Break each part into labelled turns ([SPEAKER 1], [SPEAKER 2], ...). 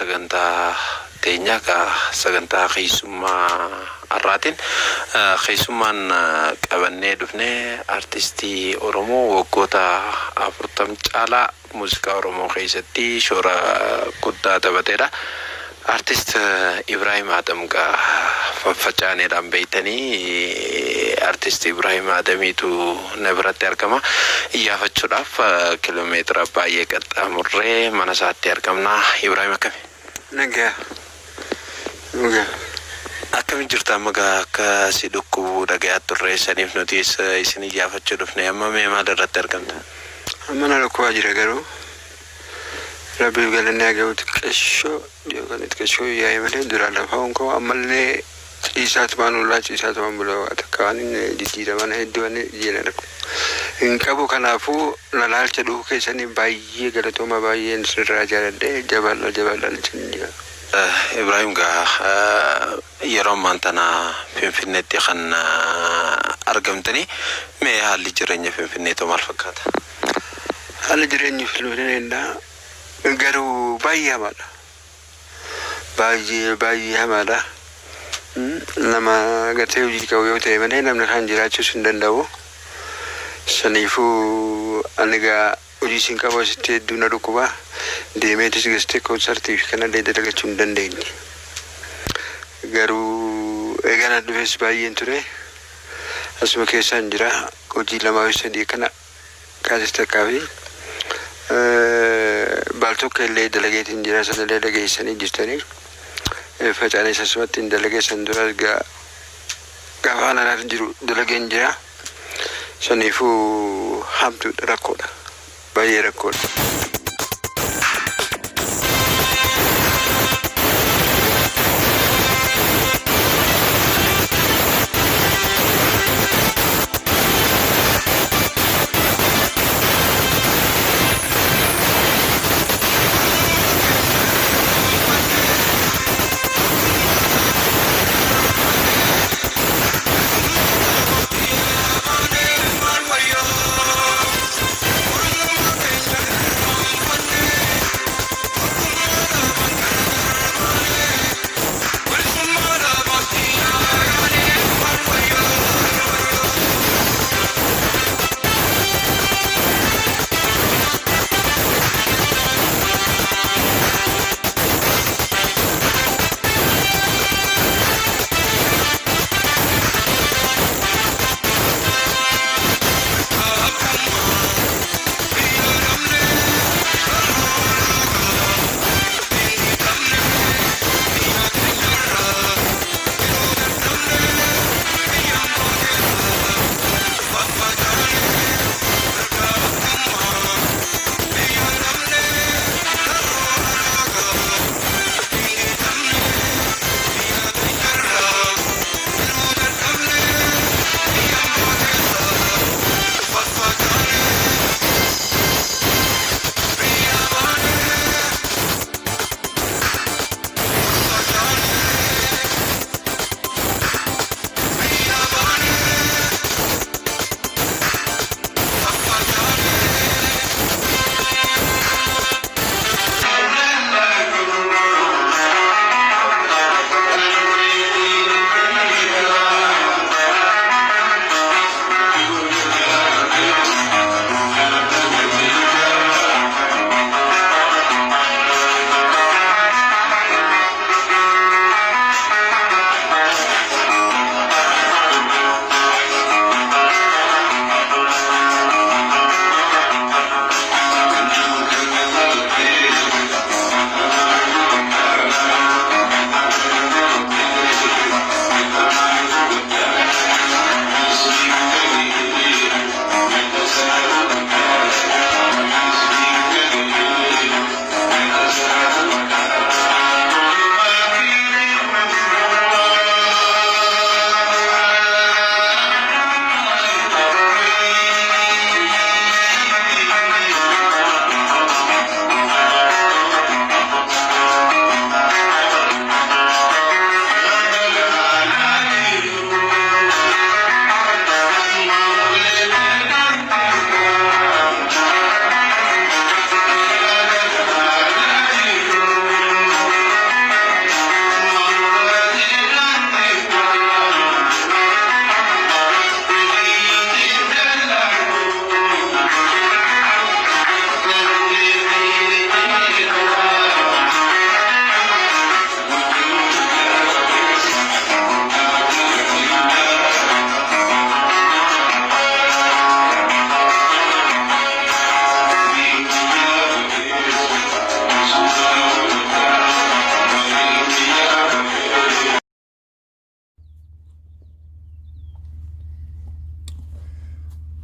[SPEAKER 1] Sagantaa teenya ka sagantaa keessummaa har'aatiin keessummaan qabannee dhufne artistii Oromoo waggoota 40 caalaa muuziqaa Oromoo keessatti shoora guddaa taphateedha. Artist Ibraahim Adam gaa faffacaaneedhaan beektanii artist Ibraahim Adamiitu na biratti argama. Iyyaafachuudhaaf kiiloomeetira baay'ee qaxxaamurree mana isaatti argamna. Ibraahim, akkami?
[SPEAKER 2] Nagaa. Nagaa.
[SPEAKER 1] Akkami jirta? Amma gaa akka si dhukkubuu dhagayaa turre, saniif nuti isin iyyaafachuu dhufne. Amma mee maal irratti argamta?
[SPEAKER 2] Amma na dhukkubaa jira, garuu Rabbiif galanni haa gahu, xiqqeeshoo yookaan xiqqeeshoo yaa'e malee duraan lafa koo ammallee ciisaatumaan oolaa, ciisaatumaan bula. Takka waan inni jijjiiraman hedduu waan jiran hin qabu. Kanaafuu na laalcha dhufu keessanii baay'ee galatooma, baay'een sirraa jaaladhe. Jabaadha, jabaadha jechuun jira.
[SPEAKER 1] Ibraahim, gaa yeroo ammaan tana Finfinneetti kan argamtanii, mee haalli jireenya Finfinneetoo maal fakkaata?
[SPEAKER 2] Haalli jireenya Finfinneedha garuu baay'ee hamaadha. Baay'ee baay'ee hamaadha. Nama gartee hojii qabu yoo ta'e malee namni kan jiraachuus hin danda'u. Saniifuu ani gaa hojii siin qabu, asitti hedduu na dhukkuba. Deemeetis gastee koonsartii fi kanallee dalagachuu hin dandeenye. Garuu egaa na dhufes baay'een ture. Asuma keessaan jira. Hojii lamaa fi sadii kana kaasis takkaa fi baal tokko illee dalageetiin jira, sanallee dhageessanii jirtanii. Facaanis asumatti hin dalagee, san dura gaa gaafa anaaf jiru dalageen jira. Saniifuu hamtuudha, rakkoodha. Baay'ee rakkoodha.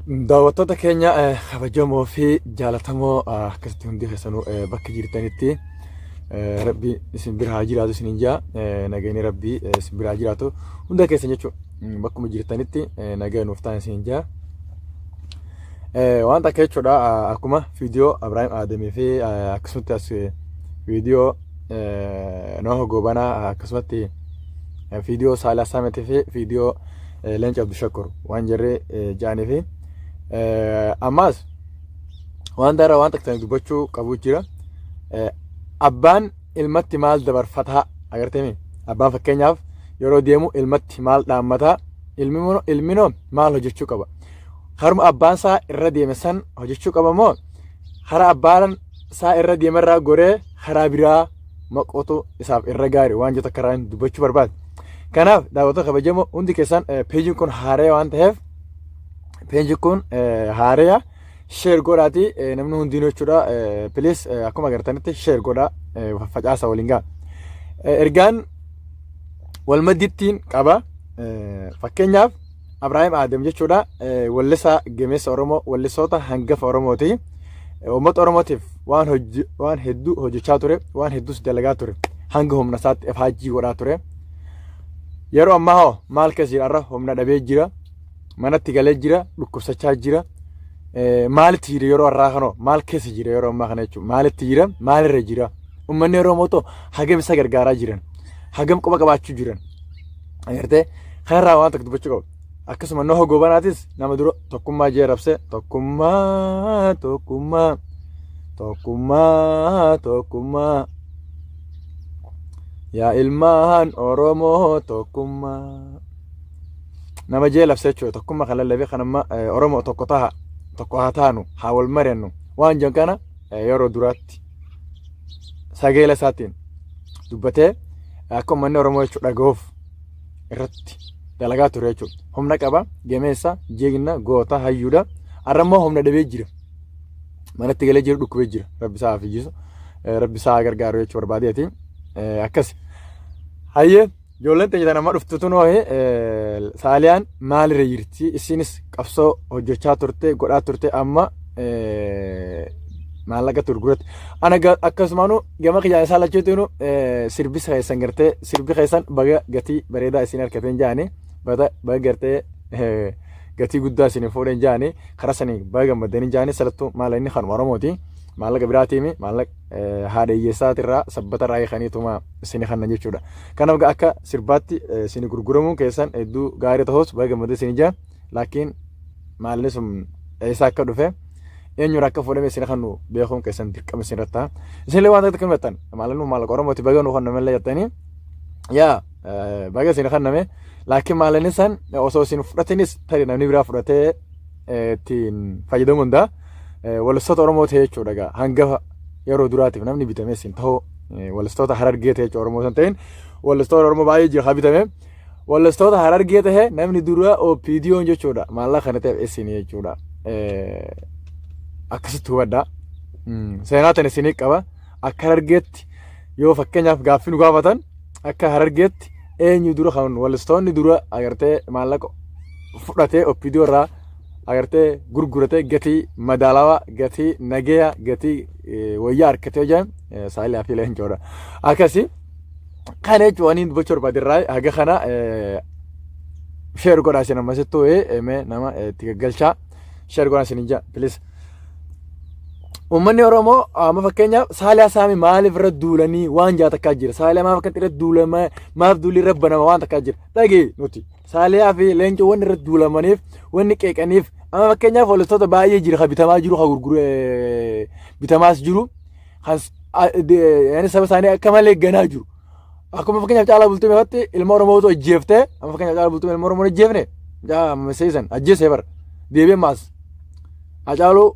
[SPEAKER 3] Daawwattoota keenya kabajamoo fi jaalatamoo, akkasitti hundi keessanuu bakka jirtanitti rabbi isin bira haa jiraatu isinin jaa. Nageenyi rabbi isin bira haa jiraatu hunda keessan jechuudha. Bakkuma jirtanitti nagaa nuuf ta'an isinin jaa. Waan takka jechuudha, akkuma viidiyoo Abiraahim Aadamii fi akkasumatti as viidiyoo Noah Goobanaa, akkasumatti viidiyoo Saalaa Saametii fi viidiyoo Leenca Abdushakur waan jarree ja'anii fi ammaas waan irraa waan takka dubbachuu qabu jira. Abbaan ilmatti maal dabarfataa agartee? Abbaan fakkeenyaaf yeroo deemu ilmatti maal dhaammataa? Ilminoo maal hojjechuu qaba? Haruma abbaan isaa irra deeme san hojjechuu qaba moo karaa abbaan isaa irra deemerraa goree karaa biraa maqootu isaaf irra gaarii waan jettu akka irraa dubbachuu barbaade. Kanaaf daawwattoota kabajamoo, hundi keessan peejiin kun haaree waan ta'eef, peejiin kun haareya, share godhaati namni hundinuu jechuudha. Please, akkuma agartanitti share godhaa, facaasa waliin ga'a. Ergaan walmaddittiin qaba. Fakkeenyaaf Abiraahim Aadam jechuudha, wallisaa gameessa Oromoo, wallisoota hangafa Oromooti. Uummata Oromootiif waan waan hedduu hojjechaa ture, waan hedduus dalagaa ture, hanga humna isaatti ifaajjii godhaa ture. Yeroo ammaa hoo maal keessa jira? Har'a humna dhabee jira, manatti galee jira, dhukkubsachaa jira. Maalitti jira yeroo har'aa kanoo? Maal keessa jira yeroo ammaa kana jechuudha? Maalitti jira? Maalirra jira? Uummanni Oromoo too hagam isa gargaaraa jiran? Hagam quba qabaachuu jiran? Agartee, kanarraa waan tokko dubbachuu qabu. Akkasuma Noha Goobanaatis nama dura tokkummaa jee rabse, tokkummaa, tokkummaa, tokkummaa, tokkummaa, yaa ilmaan Oromoo tokkummaa nama jee labse jechuudha. Tokkummaa kan lallabee kan amma Oromoo tokko taha, tokko haa taanu, haa wal mari'annu waan jedhan kana yeroo duraatti sagalee isaatiin dubbatee akka uummanni Oromoo jechuudha dhaga'uuf irratti dalagaa ture jechuudha. Humna qaba, gameessa, jeegna, goota, hayyuudha. Har'a immoo humna dhabee jira. Manatti galee jira, dhukkubee jira. Rabbi isaa haa fayyisu. Rabbi isaa haa gargaaru jechuu barbaadeeti. Akkas. Hayyee, ijoolleen teenya tana amma dhuftu tunoo Saaliyaan maalirra jirti? Isinis qabsoo hojjechaa turte, godhaa turte, amma maallaqa gurguratti. Ana akkasumaanuu gama kiyyaan isaa lachuutu sirbi keessan gartee, sirbi keessan baga gatii bareedaa isin harkateen jaani, baga gartee gatii guddaa isin fuudheen jaani, karaa sanii baga gammaddanii jaani. Salattuu maala inni kanuma Oromooti. Maallaqa biraatiimi, maallaqa haadha hiyyeessaatirraa sabbata irraa hiikaniituma isin kannan jechuudha. Kanaaf akka sirbaatti isin gurguramuun keessan hedduu gaarii ta'us, baga gammaddee isin jaa, laakiin maalli sun eessaa akka dhufe, eenyurraa akka fuudhame isin kan nu beekuun keessan dirqama isin irratti ta'a. Isinillee waan takka himattan, maalli nu maallaqa Oromooti, baga nu kanname jettanii, yaa baga isin kanname, laakiin maalli san osoo isin fudhatinis tarii namni biraa fudhatee ittiin fayyadamuu danda'a. Wallistoota Oromoo ta'e jechuudha egaa hangafa yeroo duraatiif namni bitame isin ta'uu wallistoota Harargee ta'e jechuudha. Oromoo san ta'in wallistoota Oromoo baay'ee jira haa bitame. Wallistoota Harargee ta'e namni dura OPDO'n jechuudha maallaqa kana ta'e isin jechuudha. Akkasitti hubadhaa. Seenaa tan isinii qaba. Akka Harargeetti yoo fakkeenyaaf gaaffii nu gaafatan, akka Harargeetti eenyu dura kan wallistoonni dura agartee maallaqa fudhatee OPDO irraa agartee gurguratee gatii madaalawaa, gatii nageeya, gatii wayyaa harkatee jiran Saaliyaa fi Leencoodha. Akkasi kana jechuun waan inni dubbachuu barbaade irraa haga kana. Share godhaa isin ammasittuu, mee nama itti gaggalchaa, share godhaa isin ija, please. Uummanni Oromoo amma fakkeenyaaf Saaliyaa Saamii maaliif irra duulanii waan jaa takkaa jira. Saaliyaa maaf akkatti irra duulama, maaf duulli irra banama waan takkaa jira. Dhagee nuti Saaliyaa fi Leencoo wanni irra duulamaniif, wanni qeeqaniif, amma fakkeenyaaf wallistoota baay'ee jira kan bitamaa jiru, kan gurguru bitamaas jiru, kan saba isaanii akka malee ganaa jiru. Akkuma fakkeenyaaf Caalaa Bultumee irratti ilma Oromootu ajjeeftee, amma fakkeenyaaf Caalaa Bultumee ilma Oromoo ajjeefne seesan ajjeesee bara deebi'ee maas Hacaaluu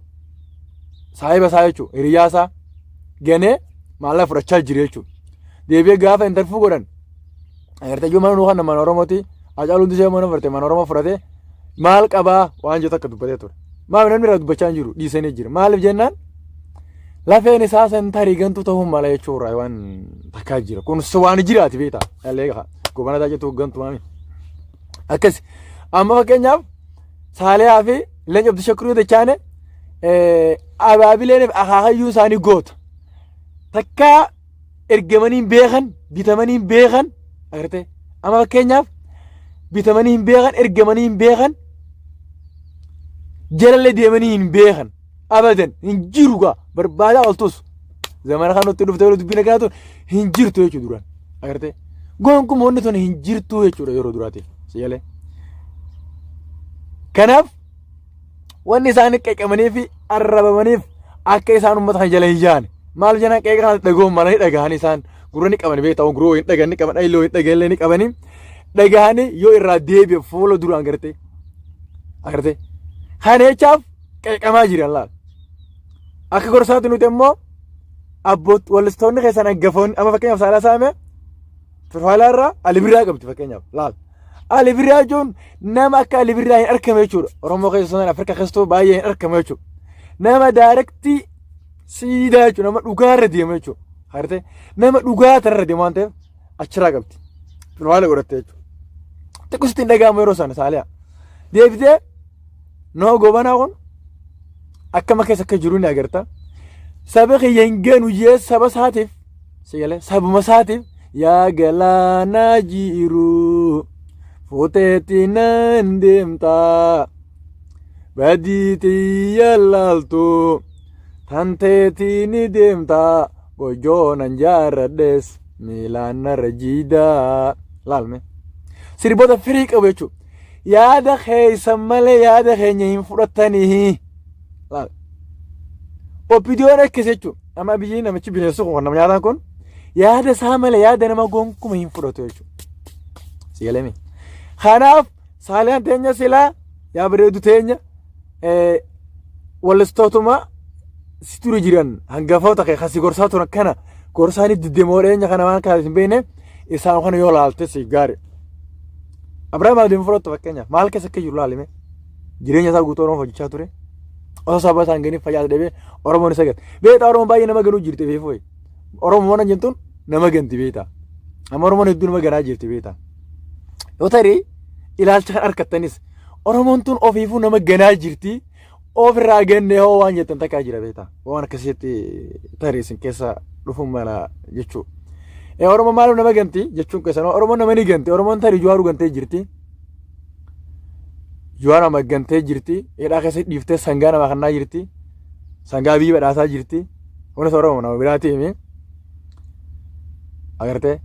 [SPEAKER 3] saahiba isaa jechuudha, hiriyaa isaa ganee maallaqa fudhachaa jira jechuudha. Deebi'ee gaafa intarfuu godhan agartee iyyuu mana nuu kan mana Oromooti, Hacaaluu hundi mana fudhate, mana Oromoo fudhate maal qabaa waan jedhu akka dubbatee ture. Maaf namni irraa dubbachaa hin jiru, dhiisanii jira. Maaliif jennaan lafeen isaa san tarii gantuu ta'uu mala jechuudha waan takkaa jira. Kun waan jiraati beektaa. Dhallee gobana ta'a jettu gantuu maami. Akkas amma fakkeenyaaf Saaliyaa fi Leenca Abdushakur yoo dachaane abaabileen akaakayyuun isaanii goota. Takkaa ergamanii hin beekan, bitamanii hin beekan, agartee amma fakkeenyaaf bitamanii hin beekan, ergamanii hin beekan, jalallee deemanii hin beekan, abadan hin jiru gaa barbaadaa oltus zamana kan nutti dhufte yeroo dubbiin akkanaa tun hin jirtu jechuudha duraan agartee gonkumaa wanni tun hin jirtu jechuudha yeroo duraatiif si galee. Kanaaf wanni isaan qeeqamanii fi arrabamaniif akka isaan uummata kana jala hin yaane. Maal jenaan qeeqa kana dhaga'uun mala ni dhaga'anii isaan gurra ni qabani beektaa gurra hin dhaga'an ni qaban dhayiloo hin dhaga'an ni qabanii dhaga'anii yoo irraa deebi'e fuula duraan gartee agartee kana jechaaf qeeqamaa jiran laal. Akka gorsaatti nuti immoo abboot wallistoonni keessan hangafoonni amma fakkeenyaaf Saalaa Saamee Firfaalaa irraa Ali Birraa qabdi fakkeenyaaf laal. Ali Birraa jechuun nama akka Ali Birraa hin argame jechuudha. Oromoo keessa sana Afrikaa keessattuu baay'ee hin argame jechuudha. Nama daarektii siidaa jechuudha. Nama dhugaarra deema jechuudha. Agartee nama dhugaa tanarra deema waan ta'eef achirraa qabdi. Firfaala godhatte jechuudha. Xiqqoo sitti hin dhaga'amu yeroo sana saaliyaa. Deebitee noo gobanaa kun akkama keessa akka jiru ni agarta. Saba kiyya hin ganu jee saba isaatiif Sigalee sabuma isaatiif yaa galaanaa jiru fuuteetti nan deemta badii tiyya laaltu tanteetti ni deemta gojoo nan jaarradhes miilaan narra jiidaa laalme sirboota firii qabu jechuudha yaada keessa malee yaada keenya hin fudhatanii laal opidiyoon akkas jechuudha Amma biyyi namichi bineensi kun kan nama nyaataan kun yaada isaa malee yaada nama gonkuma hin fudhatu jechuudha. Si galee Kanaaf saaliyaan teenya silaa yaa bareedu teenya wallistootuma si dura jiran hangafoota kee kan si gorsaa turan kana gorsaanii diddemoo dheenya kana waan kana hin beekne isaan kana yoo laalte siif gaari. Abiraam Abdiin fudhattu fakkeenyaaf maal keessa akka jiru laalime jireenya isaa guutuu Oromoo hojjechaa ture. Osoo saba isaan ganiif fayyaa dhabee Oromoon isa gate. Beektaa Oromoon baay'ee nama ganuu jirti beekuu. Oromoon waan jentuun nama ganti beektaa. Amma Oromoon hedduu nama ganaa jirti beektaa. Yoo tarii ilaalcha kan argattanis Oromoon tun ofiifuu nama ganaa jirti. Ofirraa gannee hoo waan jettan takkaa jira beektaa. Waan akkasitti tarii isin keessa dhufuun mala jechuudha. Oromoon maaliif nama ganti jechuun keessan Oromoon nama ni ganti. Oromoon tarii Jawaaruu gantee jirti. Jawaar nama gantee jirti. Hidhaa keessa dhiiftee sangaa nama kannaa jirti. Sangaa biyyi badhaasaa jirti. Kunis Oromoo nama biraati himi. Agartee.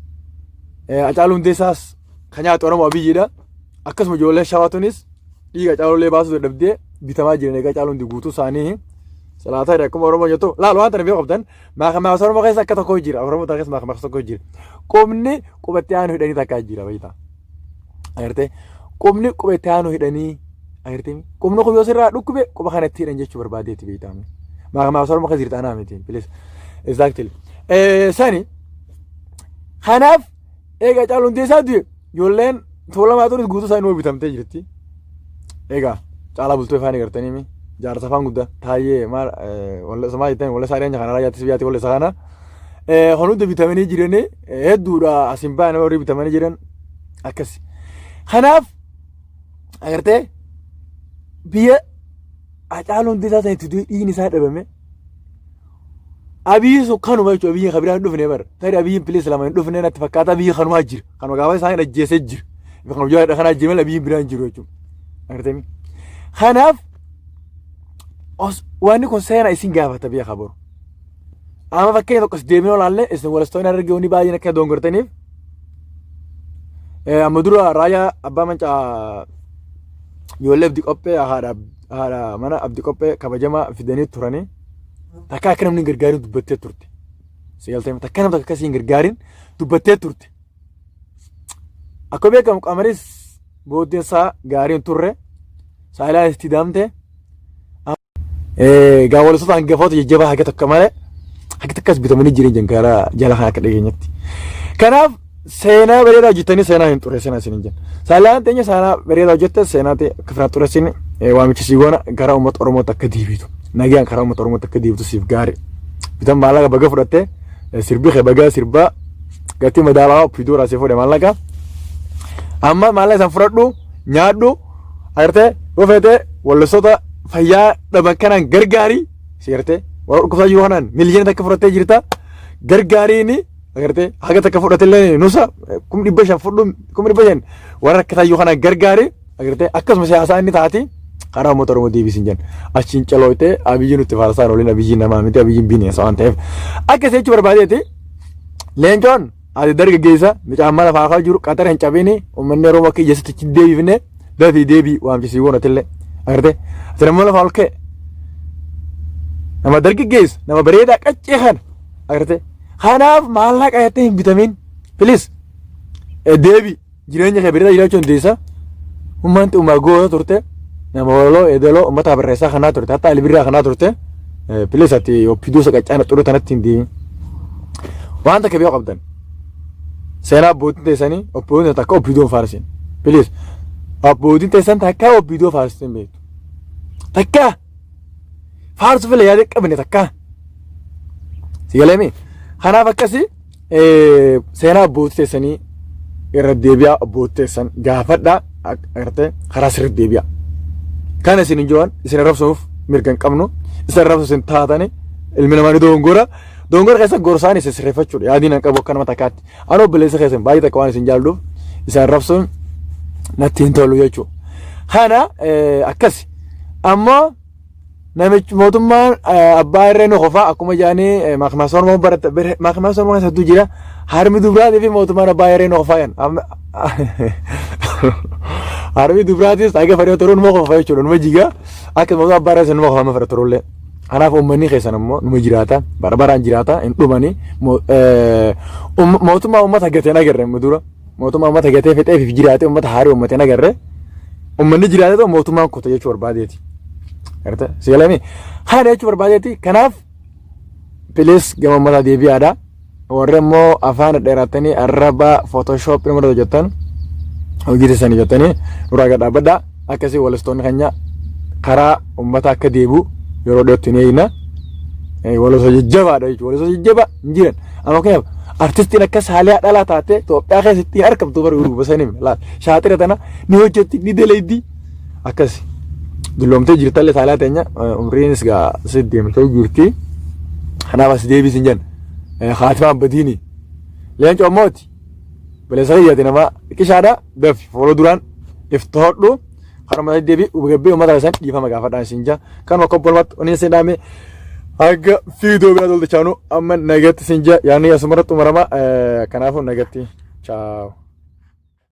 [SPEAKER 3] Hacaaluu Hundeessaas kan nyaatu Oromoo biyyiidha. Akkasuma ijoollee shawaa tunis dhiiga Hacaaluu baasuu dadhabdee bitamaa jiran egaa Hacaaluu hundi guutuu isaanii. Salaataa akkuma Oromoo jettu laal waan tana beeku qabdan maakamaasa Oromoo keessa akka tokko jira. Oromoo keessa maakamaasa tokko jira. Qubni qubatti aanu hidhanii takkaa jira beektaa. Agartee qubni quba itti aanu hidhanii agartee qubni kun yoo sirraa dhukkube quba kana itti hidhan jechuu barbaadeeti beektaa. Maakamaasa Oromoo keessa jirta anaa miti please. Exactly. Sani kanaaf egaa Hacaaluu Hundeessaa du'e ijoolleen tuulamaa tunis guutuu isaanii bitamtee jirti. Egaa caalaa bultoo ifaan agartanii mi jaarsa afaan guddaa taayyee maal walla isa maal jettan walla isaa dhiyeenya kana raayyaattis biyyaatti walla isa kana. Kun hundi bitamanii jiranii hedduudha asiin ba'an warri bitamanii jiran akkas. Kanaaf agartee biyya Hacaaluu Hundeessaa sana itti du'e dhiigni isaa dhabame. Abiyyi sun kanuma jechuudha. Abiyyi kan biraa hin dhufne bara. Tarii abiyyiin pilis lama hin dhufne natti fakkaata. Abiyyi kanumaa jira. Kanuma gaafa isaan ajjeesee jira. Kanuma jira kana ajjeemee abiyyiin biraa hin jiru jechuudha. Agartee Kanaaf wanni kun seera isin gaafata biyya kaboru. Amma fakkeenya tokko deemee olaallee isin walistoonni harargee baay'een akka dongortaniif amma dura raayyaa abbaa mancaa ijoollee abdii qophee haadha mana abdii qophee kabajamaa fidanii turanii takka akka namni hin gargaarin dubbattee turte. Si galtee takka namni takka akkasii hin gargaarin dubbattee turte. Akka beekamu qamaris booddeen isaa gaarii hin turre saalaa itti daamte. Egaa walistoota hangafoota jajjabaa haga tokko malee haga takkas bitamanii jiran jankaara jala kan akka dhageenyatti. Kanaaf seenaa bareedaa hojjettanii seenaa hin xureessinaa isin hin jenna. Saalaan teenya seenaa bareedaa hojjette seenaa ta'e akka firaan xureessin waamicha sii goona gara uummata Oromootti akka deebitu. Nagaan karaa uummata Oromootti akka deebitu siif gaari. Bitan maallaqa baga fudhattee sirbi kee bagaa sirbaa gatii madaalawaa fiduu irraa si fuudhe maallaqa. Amma maallaqa isaan fudhadhu nyaadhu agartee yoo feete wallistoota fayyaa dhaban kanaan gargaari si gartee warra dhukkubsaa jiru kanaan miliyoona takka fudhattee jirta gargaariini agartee haga takka fudhatellee nusa 500,000 fudhu 500,000 warra rakkataa jiru kanaan gargaari agartee akkasuma siyaasaa inni taati karaa uummata Oromoo deebisiin jenna achiin calooytee Abiyyi nutti faarsaan oliin Abiyyi namaa miti Abiyyiin bineensa waan ta'eef akkas jechuu barbaadeeti. Leencoon ati dargaggeessa mucaan mana faafaa jiru qaxara hin cabini uummanni Oromoo akka ijjasitti achi deebifne dafii deebii waamchisii goona tillee agartee ati nama lafa ol ka'e nama dargaggeessa nama bareedaa qaccee kana agartee kanaaf maallaqa jettee hin bitamin please deebii. Jireenya kee bareedaa jiraachuu dandeessa. Ummaan uumaa goota turte. Nama walaloo eedaloo uummata barreessaa kanaa turte. Hatta albirraa kanaa turte. Pilees ati oppiduu saqaccaan xuruu tanatti hin deemin. Waan takka beeku qabdan. Seenaa abbootiin teessanii abbootiin takka oppiduu hin faarsin. Pilees abbootiin teessan takka oppiduu faarsin beektu. Takka faarsu fila yaada qabne takka. Si galeemi. Kanaaf akkasii Seenaa abbootii teessanii irra deebi'aa abbootii teessan gaafadhaa agartee karaa sirriitti deebi'aa. Kana isin hin jiran isin arrabsuuf mirga hin qabnu isin arrabsu isin taatani ilmi namaa ni dogongora. Dogongora keessa gorsaan isin sirreeffachuudha yaadiin hin qabu akka nama takkaatti. Ani obboleessa keessan baay'ee takka waan isin jaalluuf isin arrabsuun natti hin tolu jechuudha. Kana akkasi ammoo Namichi mootummaan abbaa irree nu qofa akkuma jedhanii maqmaasa Oromoo baratta maqmaasa Oromoo keessattuu jira harmi dubraatii fi mootummaan abbaa irree nu qofa yan harmi dubraatis haga fedhe turuu numa qofa jechuudha numa jiga akka mootummaa abbaa irree numa qofa amma fedhe turullee. Kanaaf uummanni keessan immoo numa jiraata bara baraan jiraata hin dhumani mootummaa uummata gatee hin agarre amma dura mootummaa uummata gatee fixee fi jiraate uummata haarii uummate hin agarre uummanni jiraate ta'u mootummaan kuta jechuu barbaadeeti. Gartee si galanii kana jechuu barbaadeeti kanaaf pilis gama uummataa deebi'aadha. Warri immoo afaan dheeratanii arraba photoshop nama hojjetan hojii teessanii jettanii nurraa gad dhaabbadha. Akkasii walistoonni keenya karaa uummata akka deebi'u yeroo dhiyootti ni eegna. Walosoo jajjabaadha jechuudha. Walosoo jajjabaa hin jiran. Amma fakkeenyaaf artistiin akka Saaliyaa dhalaa taate Itoophiyaa keessatti hin argamtu bara duuba sanii laal shaaxira tana ni hojjetti ni dalaydi akkasi. Dulloomtee jirtallee Saaliyaa teenya umriinis gaa si deemtee jirti. Kanaaf as deebisi hin jenna. Haatimaan badiini. Leencoo mooti. Baleessa kiyyaati nama qishaadha dafi fuula duraan iftoodhu kanuma deebi gabbee uummata keessan dhiifama gaafadhaan isin jaa kanuma akka obbolumatti onni isin dhaame hanga fiidoo biraa toltichaanu amma nagatti isin jaa yaanni asumarratti xumurama kanaafuu nagatti chaaw.